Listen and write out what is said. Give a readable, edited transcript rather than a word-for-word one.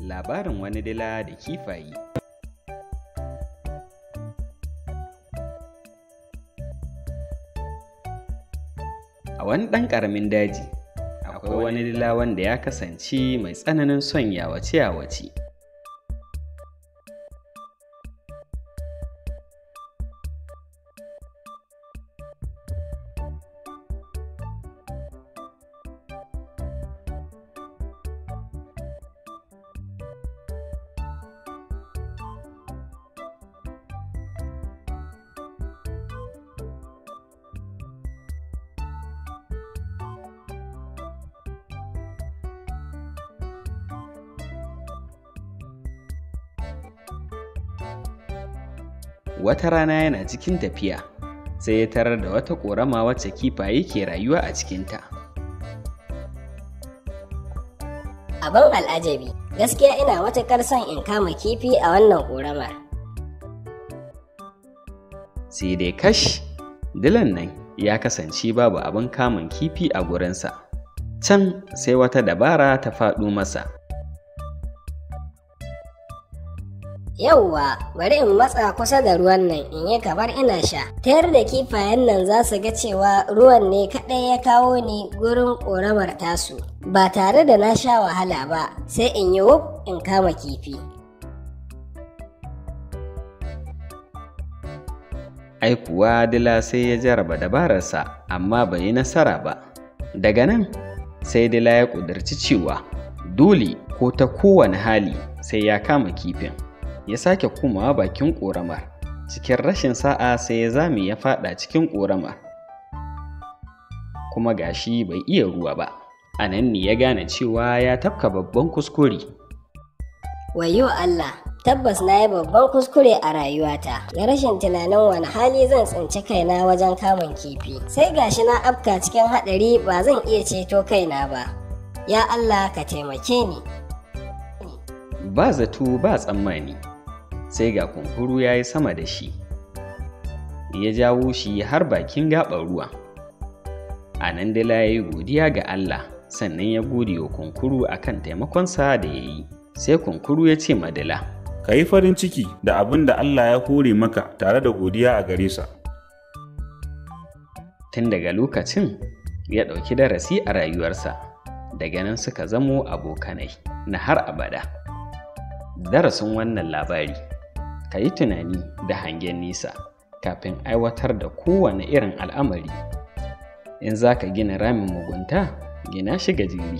Labarin wani dila da kifaye. A wani ɗan ƙaramin daji, akwai wani dila wanda ya kasance mai tsananin son yawace-yawace. Wata rana yana cikin tafiya, sai ya tarar da wata ƙorama wacce kifaye ke rayuwa a cikinta. Abin al'ajabi, gaskiya ina matuƙar son in kama kifi a wannan ƙoramar. Sai dai kash, dilan nan ya kasance babu abin kamun kifi a gurinsa. Can sai wata dabara ta faɗo masa. Yauwa, bari in matsa kusa da ruwan nan in yi kamar ina sha. Ta yarda kifayen nan za su ga cewa ruwan ne kaɗai ya kawo ni gurin ƙoramar tasu. Ba tare da na sha wahala ba, sai in yi wuf in kama kifi. Ai kuwa dila sai ya jaraba dabararsa amma bai yi nasara ba. Daga nan sai dila ya ƙudurci cewa dole ko ta kowane hali sai ya kama kifin. Ya sake komawa bakin ƙoramar. Cikin rashin sa'a sai ya zame ya faɗa cikin ƙoramar. Kuma gashi bai iya ruwa ba. A nan ne ya gane cewa ya tafka babban kuskure. Wayyo Allah, tabbas na yi babban kuskure a rayuwata na rashin tunanin wani hali zan tsinci kaina wajen kamun kifi. Sai gashi na afka cikin haɗari ba zan iya ceto kaina ba. Ya Allah ka taimake ni. Ba zato ba tsammani, sai ga kunkuru ya yi sama da shi. Ya jawo shi har bakin gaɓar ruwa. A nan dila ya yi godiya ga Allah, sannan ya gode wa kunkuru akan taimakonsa da ya yi. Sai kunkuru ya ce ma dila, Ka yi farin ciki da abin da Allah ya hore maka tare da godiya a gare sa. Tun daga lokacin ya ɗauki darasi a rayuwarsa, daga nan suka zamo abokanai na har abada. Darasin wannan labari, ka yi tunani da hangen nesa kafin aiwatar da kowane irin al'amari. In za ka gina ramin mugunta, gina shi gajere.